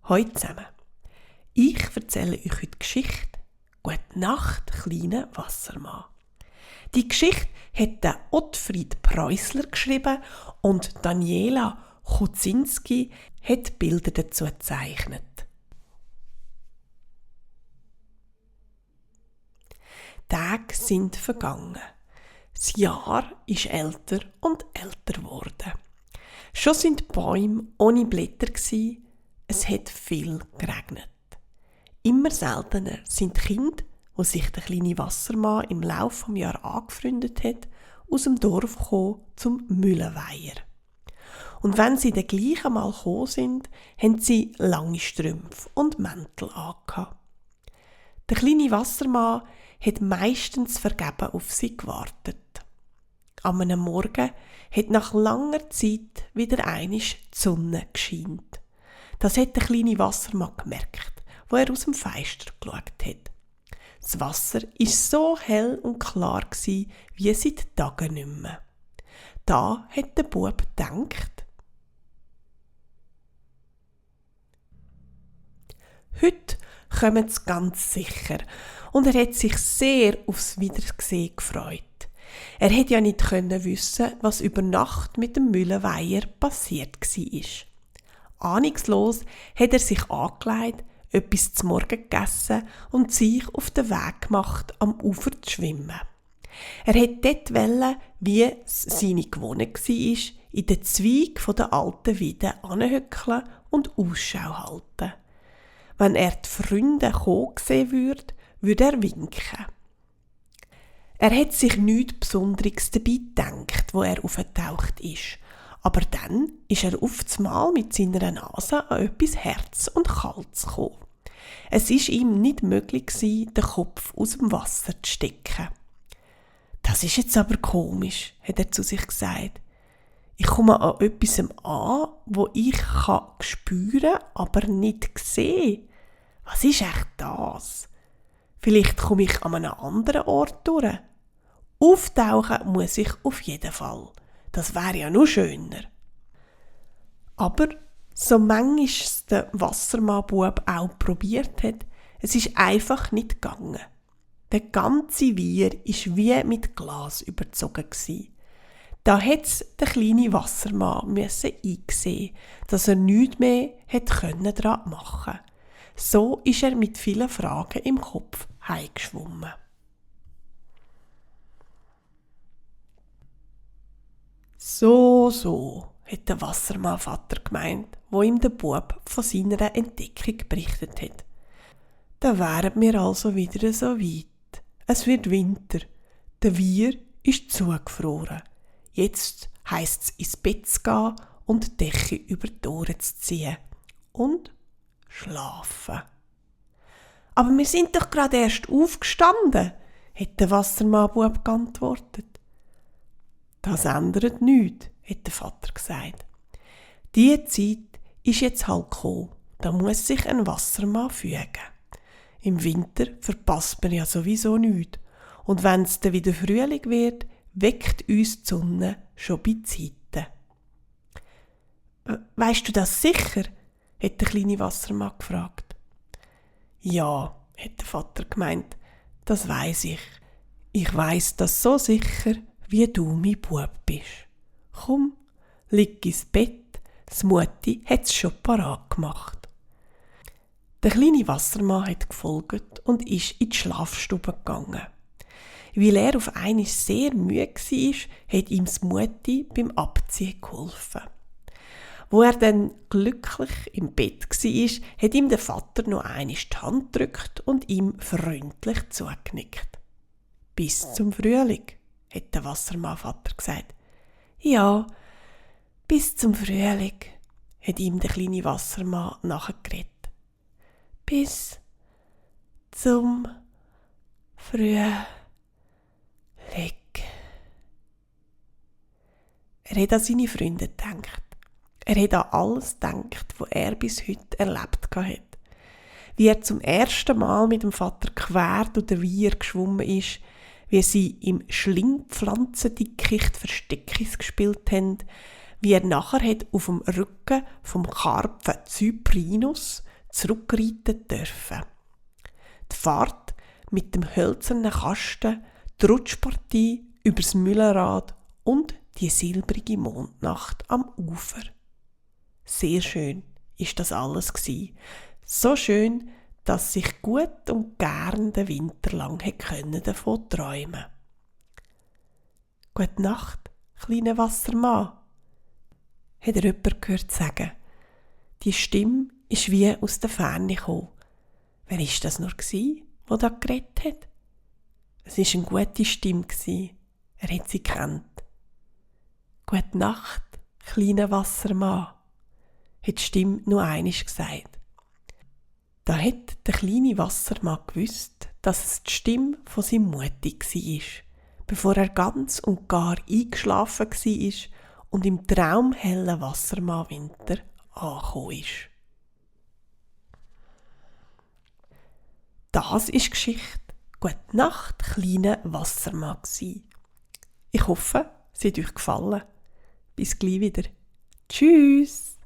Hallo zusammen. Ich erzähle euch heute die Geschichte «Gute Nacht, kleiner Wassermann». Die Geschichte hat der Ottfried Preußler geschrieben und Daniela Kuczynski hat Bilder dazu gezeichnet. Tage sind vergangen. Das Jahr ist älter und älter geworden. Schon sind die Bäume ohne Blätter gsi. Es hat viel geregnet. Immer seltener sind die Kinder, wo sich der kleine Wassermann im Laufe des Jahres angefreundet hat, aus dem Dorf gekommen zum Mühlenweiher. Und wenn sie dann gleich einmal gekommen sind, haben sie lange Strümpfe und Mäntel angehabt. Der kleine Wassermann hat meistens vergeben auf sie gewartet. An einem Morgen hat nach langer Zeit wieder einmal die Sonne gescheint. Das hat der kleine Wassermann gemerkt, wo er aus dem Fenster geschaut hat. Das Wasser war so hell und klar wie seit Tagen nicht mehr. Da hat der Bub gedacht: Heute kommen sie ganz sicher. Und er hat sich sehr aufs Wiedersehen gefreut. Er hätte ja nicht wissen, was über Nacht mit dem Mühlenweiher passiert war. Ahnungslos hat er sich angelegt, etwas zu Morgen gegessen und sich auf den Weg gemacht, am Ufer zu schwimmen. Er wollte dort, wie es seine Gewohnheit war, in den Zweig der alten Weide hinhöckeln und Ausschau halten. Wenn er die Freunde kommen sehen würde er winken. Er hat sich nichts Besonderes dabei gedacht, wo er aufgetaucht ist. Aber dann ist er auf einmal mit seiner Nase an etwas Herz und Kaltes gekommen. Es ist ihm nicht möglich gewesen, den Kopf aus dem Wasser zu stecken. Das ist jetzt aber komisch, hat er zu sich gesagt. Ich komme an etwas an, wo ich spüren kann, aber nicht sehen. Was ist echt das? Vielleicht komme ich an einem anderen Ort durch. Auftauchen muss ich auf jeden Fall. Das wäre ja noch schöner. Aber so manchmal es der Wassermann-Bub auch probiert hat, es ist einfach nicht gegangen. Der ganze Weiher war wie mit Glas überzogen gewesen. Da musste der kleine Wassermann einsehen, dass er nichts mehr daran machen konnte. So ist er mit vielen Fragen im Kopf heimgeschwommen. So, hat der Wassermann-Vater gemeint, wo ihm der Bub von seiner Entdeckung berichtet hat. Da wären wir also wieder so weit. Es wird Winter. Der Weiher ist zugefroren. Jetzt heisst es ins Bett zu gehen und die Decke über die Ohren zu ziehen. Und schlafen. Aber wir sind doch gerade erst aufgestanden, hat der Wassermann-Bub geantwortet. Das ändert nichts, hat der Vater gesagt. Die Zeit ist jetzt halt gekommen, da muss sich ein Wassermann fügen. Im Winter verpasst man ja sowieso nichts. Und wenn es dann wieder Frühling wird, weckt uns die Sonne schon bei Zeiten. Weisst du das sicher? Hat der kleine Wassermann gefragt. Ja, hat der Vater gemeint, das weiss ich. Ich weiss das so sicher, wie du mein Bub bist. Komm, lieg ins Bett, das Mutti hat's schon parat gemacht. Der kleine Wassermann hat gefolgt und ist in die Schlafstube gegangen. Weil er auf einmal sehr müde war, hat ihm das Mutti beim Abziehen geholfen. Wo er dann glücklich im Bett war, hat ihm der Vater noch einmal die Hand gedrückt und ihm freundlich zugenickt. Bis zum Frühling, hat der Wassermann-Vater gesagt. Ja, bis zum Frühling, hat ihm der kleine Wassermann nachgeredet. Bis zum Frühling. Er hat an seine Freunde gedacht. Er hat an alles gedacht, was er bis heute erlebt hat. Wie er zum ersten Mal mit dem Vater quer durch den Weiher geschwommen ist, wie sie im Schlingpflanzendickicht Versteckis gespielt haben, wie er nachher hat auf dem Rücken vom Karpfen Cyprinus zurückreiten dürfen. Die Fahrt mit dem hölzernen Kasten, die Rutschpartie übers Mühlenrad und die silbrige Mondnacht am Ufer. Sehr schön ist das alles gsi. So schön, dass sich gut und gern den Winter lang davon träumen. Gute Nacht, kleiner Wassermann, hat jemand gehört sagen. Die Stimme ist wie aus der Ferne gekommen. Wer war das nur der da geredet hat? Es war eine gute Stimme. Er hat sie gekannt. Gute Nacht, kleiner Wassermann, hat die Stimme nur einmal gesagt. Da hat der kleine Wassermann gewusst, dass es die Stimme von seinem Mutti war, bevor er ganz und gar eingeschlafen war und im traumhellen Wassermann-Winter angekommen ist. Das ist die Geschichte «Gute Nacht, kleiner Wassermann» gsi. Ich hoffe, sie hat euch gefallen. Bis gleich wieder. Tschüss!